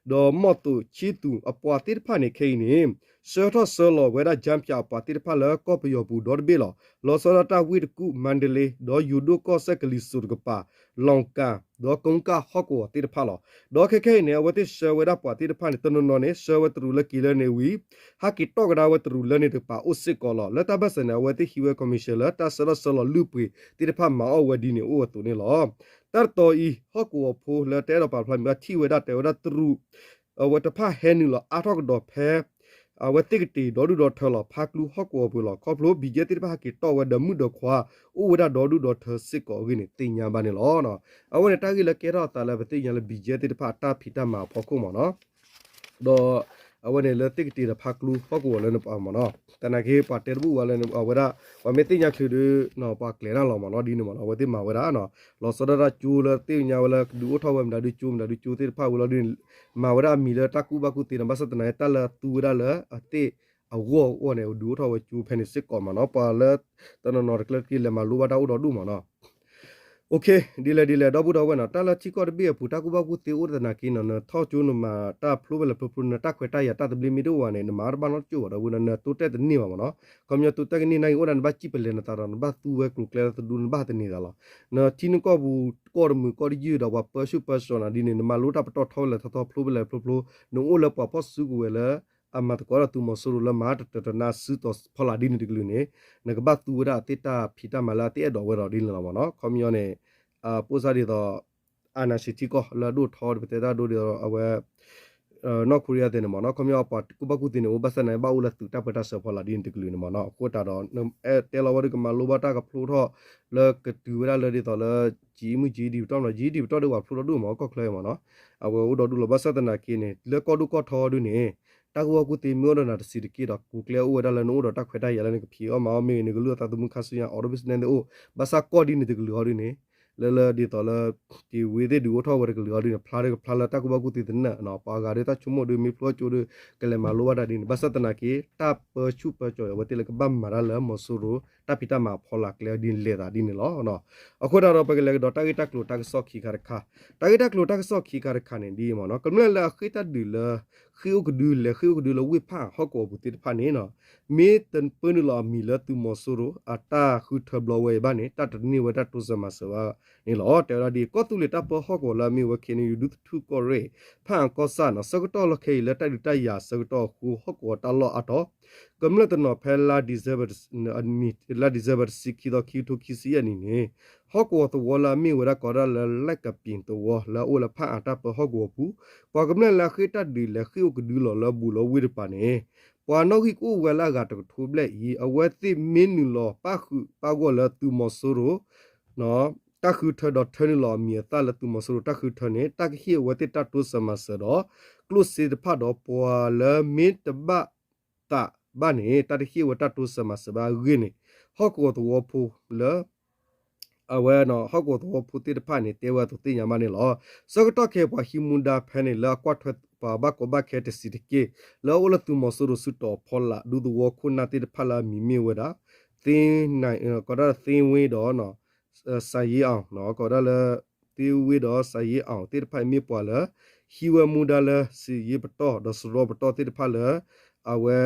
ဒီးမီၢ်သိးဆံသူးအပှၤသ့ၣ်တဖၣ်န့ၣ် ခဲအံၤန့ၣ် ဆှၢထီၣ်ဆှၢလီၤဝဲဒၣ် ကၠၣ်ဖၠးအပှၤသ့ၣ်တဖၣ်လၢကီၢ်ပယီၤပူၤဒီတဘ့ၣ်လီၤ. လီၤဆီဒၣ်တၢ်ဝ့ၢ်တကူၣ် မါဒလ့ ဒီးယိၤဒိၣ်ကီၢ်စဲၣ်ကလံၤစိးတကပၤ လီၤကၤ ဒီးကိကၣ်ဟီၣ်ကဝီၤသ့ၣ်တဖၣ်လီၤ. ဒီးခဲခဲအံၤန့ၣ် အဝဲသ့ၣ်ဆှၢဝဲဒၣ်ပှၤသ့ၣ်တဖၣ်န့ၣ် တနီၤနီၤန့ၣ် ဆှၢဝဲတရူးလၢက့ၤလၢန့ၣ်ဝံၤ ဟဲက့ၤတီၢ်ကဒါဝဲတရူးလၢန့ၣ်တကပၤအိၣ်စ့ၢ်ကီးလီၤ. လၢတၢ်ဘၢၣ်စၢၤန့ၣ် အဝဲသ့ၣ်ဟံးဝဲ commission လၢတၢ်ဆှၢထီၣ်ဆှၢလီၤလုၢ်ပှ့ၤသ့ၣ်တဖၣ်မၤအီၣ်ဝဲဒ်န့ၣ်အိၣ်အသိးန့ၣ်လီၤ. တၢ်တတီၤအံၤ ဟီၣ်ကဝီၤဖိလၢတအဲၣ်ဒိးပာ်ဖျါမံၤဘၣ်ထံၣ်ဝဲဒၣ် တဲဝဲဒၣ်တရူး အဝဲတဖၣ်ဟဲနုာ်လီၤအါထီၣ်ကဒီးဖဲ အဝဲသ့ၣ်ကတ့ၢ်ဒီဒူၣ်ဒီထၢလီၤ ဖါကလူဟီၣ်ကဝီၤပူၤလီၤ. ခီဖျိ ဘံၣ်ကၠံအ့ၣ် သ့ၣ်တဖၣ်ဟဲက့ၤတီၢ်ဝဲဒီးမုၣ်ဒီးခွါ အိၣ်ဝဲဒၣ်ဒီဒူၣ်ဒီထၢစ့ၢ်ကီးအဂ့ၢ်န့ၣ် သ့ၣ်ညါဘၣ်န့ၣ်လီၤ. အဝဲန့ၣ်တၢ်ဂ့ၢ်လၢကဲထီၣ်အသးလၢပသ့ၣ်ညါလၢ ဘံၣ်ကၠံအ့ၣ် သ့ၣ်တဖၣ်အတၢ်ဖံးတၢ်မၤအဖီခိၣ်မ့ၢ်နီၤ ဒီးအဝဲန့ၣ်လၢသ့ၣ်ကတ့ၢ်ဒီးဖါကလူဟီၣ်ကဝီၤလၢန့ၣ်ပမ့ၢ်နီၤ သနာ်က့ပှၤတဲတဘူၣ်ဝဲလၢအဝဲဒၣ် ပှၤမ့ၢ်သ့ၣ်ညါချုးဒီး ပှၤကျဲၤတၢ်လီၤမ့ၢ်နီၤ ဒ်န့ၣ်မ့ၢ်နီၤ အဝဲသ့ၣ်မၤဝဲဒၣ် လီၤဆီဒၣ်တၢ်ကၠိလၢသ့ၣ်ညါဝဲလၢကဒုးအိၣ်ထီၣ်ဝဲမတၤဒုကၠိ မတၤဒုကၠိသ့ၣ်တဖၣ်ဝံၤလီၤဒ်န့ၣ် မၤဝဲဒၣ်အမံၤလၢတၢ်ကူၣ်ဘၣ်ကူၣ်သ့နီၤ ဘၣ်ဆၣ်သနာ်က့ တၢ်လၢသူဝဲဒၣ်လၢအသ့ၣ်အဂီၢ်အဂီၢ်န့ၣ် ဒုးအိၣ်ထီၣ်ဝဲကၠိဖဲန့ၣ်စ့ၢ်ကီးမ့ၢ်နီၤ ပှၤလၢတနီၤနီၤတကျဲတကျ့လဲၤမၤလိဘၣ်တၢ်အိၣ်ဒီဒူၣ်မ့ၢ်နီၤ ဒ်လဲၣ်ဒ်လဲၣ် ဒီပုၢ်ဒီဝဲၢ်နီၤ တၢ်လၢထံကီၢ်တဘ့ၣ်အပူၤ တၢ်ကူၣ်ဘၣ်ကူၣ်သ့အိၣ်သနာ်က့နီၤ နထီၣ်ကၠိနမၤတၢ်ဖျိဖဲလဲၣ်ဖျိဖျိ နတၢ်ခွဲးတၢ်ယာ်တၢ်သဘျ့မ့ၢ်တအိၣ်ဘၣ်န့ၣ် နမၤတဘၣ်နီတကၠိၢ်ဘၣ် ဒီပုၢ်ဒီဝဲၢ် နတိတဲာ်တန့ၢ်ဘၣ်မ့ၢ်နီၤ ခီပညီတိတဲာ်ကန့ၢ်နာ်က့အိၣ်ဒၣ် နဘၣ်စံၣ်ပလဲၤနသးဒီး နဘၣ်သူဝဲကျိၤကျဲလၢသဒူ နဘၣ်သန့ၤသးလီၤ နထံနကီၢ်ပူၤ ကီၢ်တမုာ်ကီၢ်တယုၢ်ဒီးပှၤပၢဆူၣ်ပၢစိးနၤဒ်န့ၣ် နမၤလိတၢ်ပတီၢ်ထီဝဲလဲၣ်ထီထီဖျိဖဲလဲၣ်ဖျိဖျိ နအိၣ်လၢပှၤဖီၣ်စုကဝဲၤလၢ အမၤသကိးဒီးသုးမီၤစိရိၤလၢမၤတတၢတနါစုတီၤဖီလာ်ဒ်န့ၣ်တကလုာ်န့ၣ် နကဘၣ်သူဝဲဒၣ်အသ့ၣ်တၢ်ဖံးတၢ်မၤလၢအသ့ၣ်အဲၣ်ဒိးဝဲဒီးဒ်န့ၣ်လီၤမ့ၢ်နီၤ ခီပညီန့ၣ် ပိၢ်စၢ်ဒ်သိး အာဏာရှင်ထံကီၢ်လၢအဒိၣ်ထီဒီး ပတဲတၢ်ဒိဒ်သိးအဝဲ နီၢ်ခိရံယါသ့ၣ်န့ၣ်မ့ၢ်နီၤ ခီပညီအပှၤကူၣ်ဘၣ်ကူၣ်သ့န့ၣ် အိၣ်ဘၣ်ဆၣ်သနာ်က့ ဘၣ်အိၣ်လၢသုးတၢ်ပၢတၢ်ဆှၢဖီလာ်ဒ်န့ၣ်တကလုာ်န့ၣ်မ့ၢ်နီၤ အဃိသတးဒီး တဲလီၤဝဲဒၣ်ကမၤလိဘၣ်တၢ်ကဖျိထီၣ်လၢကတုၤဝဲဒၣ်လၢဒ်သိးလၢ ကၠံမုၢ်ကၠံဒံးပတီၢ်မ့ၢ်နီၤ ကၠံဒံးပတီၢ်ဒီးပှၤဖျိထီၣ်ဒိၣ်မ့ၢ်ကီၢ်ချၢအံၤမ့ၢ်နီၤ အဝဲအိၣ်ဒီဒူၣ်လီၤ ဘၣ်ဆၣ်သနာ်က့န့ၣ် လၢကီၢ်ဒိၣ်ကီၢ်ထီဒုန့ၣ် တၢ်ကူၣ်ဘၣ်ကူၣ်သ့မ့ၢ်အိၣ်ဒီးနၤတဆံးတက့ၢ်ဒီး ကျိၤကျဲအိၣ်ဝဲဒၣ်လၢနအိၣ်ဒီးတၢ်ခွဲးတၢ်ယာ်လၢနကဖံးအီၣ်မၤအီၣ်မ့ၢ်ဂ့ၤ နကလုၢ်အသးသမူခါဆူညါ auto business သ့ၣ်အိၣ် ဘၣ်ဆၣ်ကီၢ်ဒ်န့ၣ်တကလုာ်ဟီဒုန့ၣ် လၢလၢဒ်သိးလၢ တ့ၢ်ဝ့သ့ၣ်ဒုးအိၣ်ထီၣ်ဝဲတကလုာ်ဟီဒုန့ၣ် ဖျါဒီးကဖျါလၢတၢ်ကူၣ်ဘၣ်ကူၣ်သ့သနၢၣ် ပှၤဂၤဒီးတၢ်ဆိကမိၣ်ဒုးမ့ၢ်ဖျိကၠိဒုး ကလဲၤမၤလိဘၣ်တၢ်ဒ်န့ၣ် ဘၣ်ဆၣ်သနာ်က့ တၢ်ပၢဆူၣ်ပၢစိးအဝဲသ့ၣ်လၢကဘၣ်မၤတၢ်လၢမီၤစိရိၤ တၢ်ဖံးတၢ်မၤအဖီလာ်ကျဲဒ်လဲၤသးဒ်န့ၣ်လီၤ. အဃိသတးဒီး ပကလဲၤကဒီးတၢ်ဂ့ၢ်တၢ်ကျိၤတၢ်ကစီၣ်ခံခါတခါ, တၢ်ဂ့ၢ်တၢ်ကျိၤတၢ်ကစီၣ်ခံခါတခါန့ၣ်ဒ်အံၤမ့ၢ်နီၤ, ကမျၢၢ်လၢအဃ့ၢ်တၢ်ဒုးလၢ ဃ့ၢ်အိၣ်ကဒု လဲၤဃ့ၢ်အိၣ်ကဒုလၢဝ့ၢ်ဖၣ်အၣ်ဟီၣ်ကဝီၤပူၤသ့ၣ်တဖၣ်န့ၣ် မ့ၢ်တပၢနုာ်လီၤအမံၤလၢသုးမီၤစိရိၤအတၢ်ဃုထၢဘျီဝဲအံၤဘၣ်န့ၣ် တၢ်တန့ၢ်ဝဲတၢ်တိစၢၤမၤစၢၤဘၣ်န့ၣ်လီၤ. တဲဝဲဒၣ်ဒ်အံၤ ကီၢ်သူလ့ၤတၢ်ပၢဟီၣ်ကဝီၤလၢအမ့ၢ်ဝဲ ခ့ၣ်အဲၣ်ယူၣ် ဒူသထူၣ်ကီၢ်ရ့ၣ် ဖၣ်အၣ်ကီၢ်ဆၣ်န့ၣ် ဆၢကတီၢ်လီၢ်ခဲအံၤလၢတၢ်ဒုးတၢ်ယၤအဆၢကတီၢ်အဃိ ဟီၣ်ကဝီၤတၢ်လီၢ်အါတီၤ ကမျၢၢ်တနီၤဖဲလါ December လါ December တဆံခံသီ ခံကထိခံဆံယဲၢ်နံၣ်န့ၣ် ဟီၣ်ကဝီၤသဝီလၢအမ့ၢ်ဝဲဒၣ်ကိးဒၣ်လၢ လဲၣ်ကပ့ၤသဝီ လၢအအိၣ်လၢဖၣ်အၣ်တၢ်ပၢဟီၣ်ကဝီၤပူၤ ပှၤကမျၢၢ်လၢအဃ့ၢ်တၢ်ဒုးလဲၤဃ့ၢ်အိၣ်ကဒုလီၤလၢဘူးလီၤဝ့ၢ်တပၤန့ၣ် ပှၤနီၣ်ဂံၢ်ကအိၣ်ဝဲလၢအဂၤတကထိဘျဲၣ်အံၤ အဝဲသ့ၣ်မ့ၢ်နုာ်လီၤပၣ်ဃုာ်ပၣ်ဂီၢ်လၢသုးမီၤစိရိၤ တၢ်ဃုထၢဒီးထၢနုာ်လီၤအမံၤအသၣ်လၢသုးမီၤစိရိၤတၢ်ဃုထၢန့ၣ် တၢ်ကဟ့ၣ်အဝဲသ့ၣ်တၢ်တိစၢၤမၤစၢၤဒီး ကျိၣ်စ့တဖၣ်ဒီးပှၤလၢမ့ၢ်တဘၣ်သးဘၣ်န့ၣ် တၢ်တဟ့ၣ်ဝဲတၢ်တိစၢၤမၤစၢၤဘၣ်အဂ့ၢ်န့ၣ် ဟီၣ်ကဝီၤသဝီဖိလၢ အဝဲ ဟီၣ်ကဝီၤသဝီဖိသ့ၣ်တဖၣ်န့ၣ် တဲဝဲအသိးသ့ၣ်ညါဘၣ်န့ၣ်လီၤ. ဆၢကတီၢ်ခဲအံၤပှၤဟံးမူဒါဖဲန့ၣ် လၢအကွၢ်ထွဲပှၤဘၣ်ကီဘၣ်ခဲတဆံးတက့ၢ် လၢအအိၣ်လၢသုးမီၤစိရိၤစုတီၤဖီလာ် ဒူသဝီခိၣ်နၢ်သ့ၣ်တဖၣ်လၢအမံၤမ့ၢ်ဝဲဒၣ် သ့ ကိးဒၣ်သ့ဝ့ဒီး စၤယ့အီၤ ကိးဒၣ်လၢ သ့ဝ့ဒီးစၤယ့အီၤသ့ၣ်တဖၣ်အံၤမ့ၢ်ပှၤလၢ ဟံးဝဲမူဒါလၢစံးယ့ပတီၢ် ဒီးစရီပတီၢ်သ့ၣ်တဖၣ်လၢ အဝဲ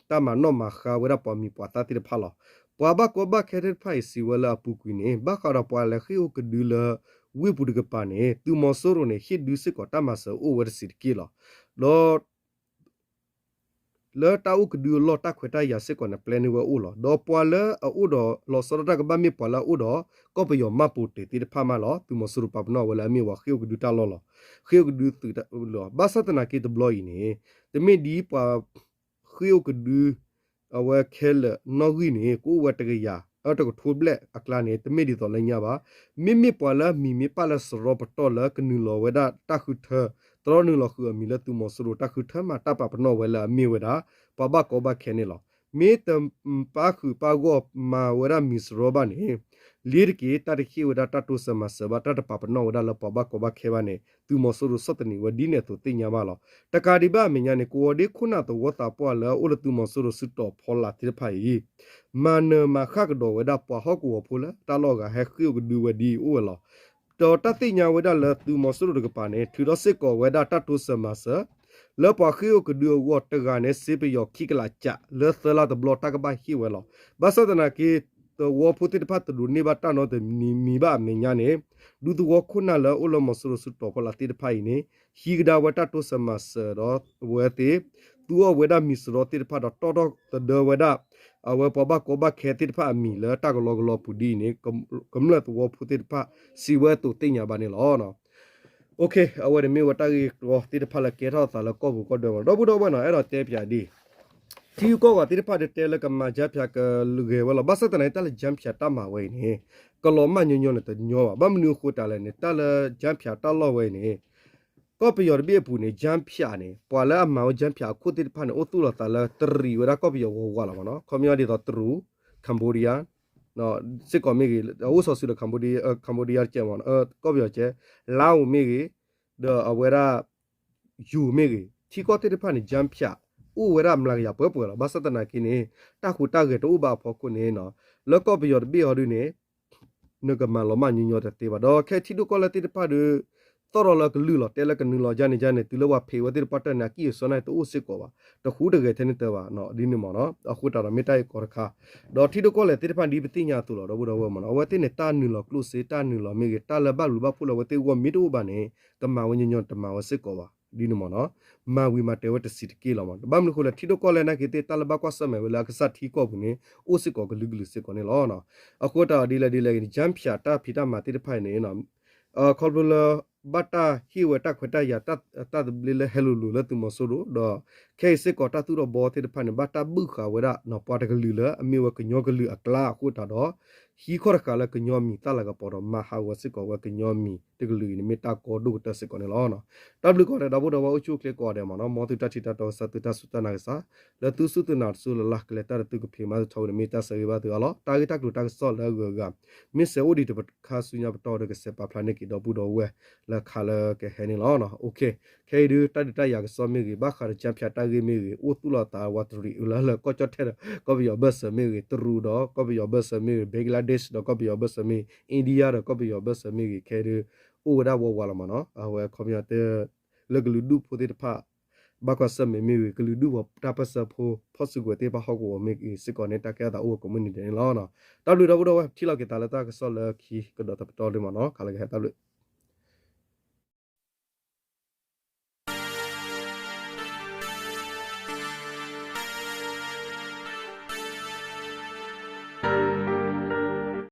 တၢ်မၤနီၣ်မၤဃါဝဲဒၣ်ပှၤမံၤပှၤသၣ်သ့ၣ်တဖၣ်လီၤ. ပှၤဘၣ်ကီဘၣ်ခဲသ့ၣ်တဖၣ်အံၤစံးဝဲလၢအပူၤကွံာ်န့ၣ် ဘၣ်ဃးဒီးပှၤလဲၤဃ့ၢ်အိၣ်ကဒုလၢ ဝ့ၢ်ပူၤတကပၤန့ၣ် သုးမီၤစိရိၤန့ၣ် ဟ့ၣ်ဒုစ့ၢ်ကီးတၢ်မၤစၢၤအိၣ်ဝဲတဆံးတက့ၢ်လီၤ. ဒီး လၢတၢ်အိၣ်ကဒုအလီၢ်တၢ်ခွဲးတၢ်ယာ်စ့ၢ်ကီးန့ၣ် ပျဲန့ၢ်ဝဲအိၣ်လီၤ. ဒီးပှၤလၢအအိၣ်ဒီးလီၤဆီဒၣ်တၢ်ကဘၣ်မ့ၢ်ပှၤလၢအအိၣ်ဒီး ကီၢ်ပယီၤမၢ်ပိာ်တ့ၢ်သ့ၣ်တဖၣ်မးလီၤ. သုးမီၤစိရိၤပာ်ပနီၣ်ဝဲလၢအမ့ၢ်ပှၤဃ့ၢ်အိၣ်ကဒုတၢ်လီၢ်လီၤ. ဃ့ၢ်အိၣ်ကဒုသုးလီၤ. ဘၣ်ဆၣ်သနာ်က့တဘျီအံၤန့ၣ် တမ့ၢ်ဒ်ပှၤ ဃ့ၢ်အိၣ်ကဒု အဝဲခဲလၢာ်နီၣ်ဂံၢ်န့ၣ် ကအိၣ်ဝဲတကယၤ အတကထိဘျဲၣ်အကျါန့ၣ် တမ့ၢ်ဒ်သိးလၢညါဘၣ်. မ့မ့ၢ်ပှၤလၢအမံၤမ့ၢ်ပၣ်လၢစရီပတီၢ်လၢကနုာ်လီၤဝဲဒၣ်တၢ်ဃုထၢ တရီနုာ်လီၤဃုာ်အမံၤလၢသုးမီၤစိရိၤတၢ်ဃုထၢမၤတၢ်ပာ်ပနီၣ်ဝဲလၢအမ့ၢ်ဝဲဒၣ် ပှၤဘၣ်ကီဘၣ်ခဲန့ၣ်လီၤ. မ့ၢ်တပၣ်ဃုာ်ပၣ်ဂီၢ်မၤဝဲဒၣ်မံၤစရီဘၣ်န့ၣ် လ့ၤတက့ၢ် တၢ်တဟ့ၣ်ဝဲဒၣ်တၢ်တိစၢၤမၤစၢၤဘၣ် တၢ်တပာ်ပနီၣ်ဝဲဒၣ်လၢပှၤဘၣ်ကီဘၣ်ခဲဘၣ်န့ၣ် သုးမီၤစိရိၤဆီၣ်သနံးဝဲဒ်န့ၣ်အသိးသ့ၣ်ညါဘၣ်လီၤ. တကးဒံးဘၣ်အမဲာ်ညါန့ၣ် ကဝီၤဒ့ခိၣ်နၢ်သဝီသးပှၢ်လၢအအိၣ်လၢသုးမီၤစိရိၤစုတီၤဖီလာ်သ့ၣ်တဖၣ်အံၤ မၤနၢၤမၤဃၣ်ကဒီးဝဲဒၣ်ပှၤဟီၣ်ကဝီၤဖိလၢတၢ်လီၢ်အဂၤဟဲဃ့ၢ်အိၣ်ကဒုဝဲဒ်အံၤအိၣ်ဝဲလီၤ. ဒီးတၢ်သ့ၣ်ညါဝဲဒၣ်လၢသုးမီၤစိရိၤတကပၤန့ၣ် ထုးထီၣ်စ့ၢ်ကီးဝဲဒၣ်တၢ်တိစၢၤမၤစၢၤ လၢပှၤဃ့ၢ်အိၣ်ကဒုအဂီၢ်တဂၤန့ၣ် စ့ပယီၤခံကလးကး လၢသၢလါတဘျီတၢ်ကဘၣ်ဟ့ၣ်ဝဲလီၤ. ဘၣ်ဆၣ်သနာ်က့ သဝီဖိသ့ၣ်တဖၣ်တဒိးန့ၢ်ဘၣ်တၢ်နီတမံၤမံၤဘၣ်အမဲာ်ညါန့ၣ် ဒူသဝီခိၣ်နၢ်လၢအအိၣ်လၢမီၤစိရိၤစုတီၤဖီလာ်သ့ၣ်တဖၣ်အံၤန့ၣ် ဟံးကဒါဝဲတၢ်တိစၢၤမၤစၢၤဒီးအဝဲသ့ၣ် သူအီၣ်ဝဲဒၣ်မံၤစရီသ့ၣ်တဖၣ်ဒီးတီၣ်ထီၣ်သဒၢဝဲဒၣ် အဝဲပှၤဘၣ်ကီဘၣ်ခဲသ့ၣ်တဖၣ်အမံၤလၢတၢ်ကလီကလီပူၤဒ်အံၤန့ၣ် ကမျၢၢ်သဝီဖိသ့ၣ်တဖၣ်စံးဝဲအသိးသ့ၣ်ညါဘၣ်န့ၣ်လီၤ. အဝဲန့ၣ်မ့ၢ်ဝဲတၢ်ဂ့ၢ်ကီသ့ၣ်တဖၣ်လၢကဲထီၣ်သးလၢကီၢ်ပူၤကီၢ်ဒဲးဝဲ ဒီပုၢ်ဒီဝဲၢ်နီၤ အဲၣ်ဒိးတဲပၠးဒ်အံၤ ထံဂုၤကီၢ်ဂၤသ့ၣ်တဖၣ်ဒုးတဲလၢကမၤကၠါဖၠးကဂဲၤဝဲလီၤ. ဘၣ်ဆၣ်သနာ်က့တၢ်လၢကၠါဖၠးတၢ်မၤဝဲအံၤန့ၣ် ကလီၤမၢ်ညီညီန့ၣ်တညီဘၣ်. ဘၣ်မနုၤအဃိတးလဲၣ်န့ၣ် တၢ်လၢကၠါဖၠးတၢ်လီၢ်ဝဲအံၤန့ၣ် ကီၢ်ပယီၤတဘ့ၣ်အပူၤန့ၣ် ကၠါဖၠးန့ၣ် ပှၤလၢအမၤဝဲကၠါဖၠးအခိၣ်သ့ၣ်တဖၣ်န့ၣ် အိၣ်သူၣ်လီၤသးလၢတရံးဝဲဒၣ်ကီၢ်ပယီၤဝးဝးလီၤမးနီၤ. ခီပညီဒ်သိးတရူး Cambodia စ့ၢ်ကီးမ့ၢ်ဂ့ၤ အအိၣ်စီၤစုၤဒီး Cambodia တကဲးမး ကီၢ်ပယီၤကဲး Laos မ့ၢ်ဂ့ၤ ဒီးအဝဲဒၣ် ယိၤမ့ၢ်ဂ့ၤ ထံကီၢ်သ့ၣ်တဖၣ်န့ၣ် ကၠါဖၠး အိၣ်ဝဲဒၣ်မျးကယၤပှဲၤပှဲၤလီၤ. ဘၣ်ဆၣ်သနာ်က့န့ၣ် တၢ်ဟူးတၢ်ဂဲၤတအိၣ်ဘၣ်အဖီခိၣ်န့ၣ် လၢကီၢ်ပယီၤတဘ့ၣ်အီၤဒုန့ၣ် နကမၤလီၤမၢ်ညီညီတသ့ဘၣ်. ဒီးခဲအံၤထံဒိၣ်ကီၢ်လဲၢ်သ့ၣ်တဖၣ်ဒီး သီၣ်ထီၣ်လၢကလုၢ်လီၤ တဲလၢကနုာ်လီၤယါန့ၣ်ယါန့ၣ် တုၤလၢပှၤဖံးဝဲသ့ၣ်တဖၣ်တၢ်န့ၣ် အကံၢ်အစီန့ၣ်တအိၣ်စ့ၢ်ကီးဘၣ် တဟူးတဂဲၤထဲန့ၣ်တၢ်ဘၣ် ဒ်န့ၣ်မးနီၤ. အဃိသတးဒီးမ့ၢ်တၢ်ဂ့ၢ်ကီတခါ ဒီးထံဒိၣ်ကီၢ်လဲၢ်သ့ၣ်တဖၣ်ဒ်ပသ့ၣ်ညါအသိးလီၤ ဒီပုၢ်ဒီဝဲၢ်မးနီၤ အဝဲသ့ၣ်န့ၣ် တၢ်နုာ်လီၤကျိၣ်စ့ တၢ်နုာ်လီၤမ့ၢ်ဂ့ၤ တၢ်လၢဘၣ်ဘျုးဘၣ်ဖှိၣ်လၢအဝဲသ့ၣ်အဂီၢ်မ့ၢ်တအိၣ်ဘၣ်န့ၣ် ကမၤဝဲညီညီတမၤဝဲစ့ၢ်ကီးဘၣ် ဒ်န့ၣ်မးနီၤ. မၤဝံၤမၤတဲာ်ဝဲတဆံးတက့ၢ်လီၤမး. ဘၣ်မနုၤအဃိလဲၣ် ထံဒိၣ်ကီၢ်လဲၢ်နာ်က့သ့ၣ် တၢ်လၢဘၣ်ကွၢ်ဆၢၣ်မဲာ်ဝဲလၢအကစၢ်ထံကီၢ်ပူၤန့ၣ် အိၣ်စ့ၢ်ကီးကလုာ်ကလုာ်စ့ၢ်ကီးန့ၣ်လီၤ. အဃိသတးဒီးဒ်လဲၣ်ဒ်လဲၣ်ဂ့ၤန့ၣ် ကၠါဖၠးတၢ်ဖံးတၢ်မၤသ့ၣ်တဖၣ်အံၤန့ၣ် ခီဖျိလၢ ဘၣ်တၢ်ဟ့ၣ်ဝဲတၢ်ခွဲးတၢ်ယာ် တၢ်သဘျ့လၢဟဲလိၤလိၤလၢသုးမီၤစိရိၤ ဒီးခဲအံၤစ့ၢ်ကီးတၢ်သူၣ်ထီၣ်ဘီသ့ၣ်တဖၣ်န့ၣ် ဘၣ်တၢ်ဘုၣ်ဃာ်ဝဲဒၣ် ပှၤတကလုာ်လၢအမ့ၢ်ဝဲကညီကလုာ်အကျါအဃိသတးဒီး ဟံးခီၣ်တဃာ်လၢကညီမံၤသၣ်လၤကပီၤဒီး မၤဟးဂီၤစ့ၢ်ကီးဝဲကညီမံၤတကလုာ်အံၤန့ၣ် မ့ၢ်တၢ်ကီဒိၣ်ကတၢၢ်စ့ၢ်ကီးန့ၣ်လီၤ. တၢ်ဘျုးကိးဂၤဒဲး ဒီပုၢ်ဒီဝဲၢ်အိၣ်ဆူၣ်အိၣ်ချ့ကိးဂၤဒဲးမးနီၤ မ်သုတၢ်ထံၣ်တၢ်တီကစၢ် သုတၢ်စူၢ်တၢ်နာ်ကစၢ် လၢသုစူၢ်သုနာ်တစူၢ်လၢ်လၢ် ကလဲၤတၢ်ဒီးသုကဖံးမၤသထီဝံၤန့ၣ် မ့ၢ်တၢ်ဆၢဂ့ၤဘၣ်သုအါလီၤ. တၢ်ဂ့ၢ်တၢ်ကျိၤတၢ်ကစီၣ်လၢအဂုၤအဂၤ မ့ၢ်စဲးအိၣ်ဒံးတခါဆူညါပတီၢ်ဒီး ကဆဲးပာ်ဖျါန့ၢ်က့ၤဒီပုၢ်ဒီဝဲၢ်လၢခါလၢကဟဲန့ၣ်လီၤ. ခဲအံၤဒုး တၢ်ဒုးတၢ်ယၤကစီၣ်မ့ၢ်ဂ့ၤ ဘၣ်ဃးဒီးကၠါဖၠးတၢ်ဂ့ၢ်မ့ၢ်ဂ့ၤ အိၣ်သူၣ်လီၤသးဝးတရံးလၢလၢကီၢ်ကၠီၣ်ထဲဒီး ကီၢ်ပယီၤဘၢၣ်စၢၤမ့ၢ်ဂ့ၤ တရူးဒီးကီၢ်ပယီၤဘၢၣ်စၢၤမ့ၢ်ဂ့ၤ Bangladesh ဒီးကီၢ်ပယီၤဘၢၣ်စၢၤမ့ၢ်ဂ့ၤ India ဒီးကီၢ်ပယီၤဘၢၣ်စၢၤမ့ၢ်ဂ့ၤ ခဲအံၤဒုး အိၣ်ဝဲဒၣ်ဝးဝးလီၤမးနီၤ အဝဲခီပညီတဲ လၢကလုာ်ဒူၣ်ဖိသ့ၣ်တဖၣ် ဘၣ်ကွၢ်ဆၢၣ်မဲာ်မ့ၢ်ဂ့ၤ, ကလုာ်ဒူၣ်ပှၤတၢ်ပၢၢ်ဆၢဖိ ဖီၣ်စုကဝဲၤသ့ၣ်တဖၣ်ဟီၣ်ကဝီၤမ့ၢ်ဂ့ၤစ့ၢ်ကီးန့ၣ် တၢ်ကဲထီၣ်သးအိၣ်ဝဲကိးမုၢ်နံၤဒဲးန့ၣ်လီၤ. တၢ်ဘျုးဒီပုၢ်ဒီဝဲၢ် ထံၣ်လိာ်က့ၤသးလၢတၢ်ကစီၣ်လၢခံကဒီးတပတီၢ်လံမ့ၢ်နီၤ, ခဲလၢာ်ကဟဲတၢ်ဘျုး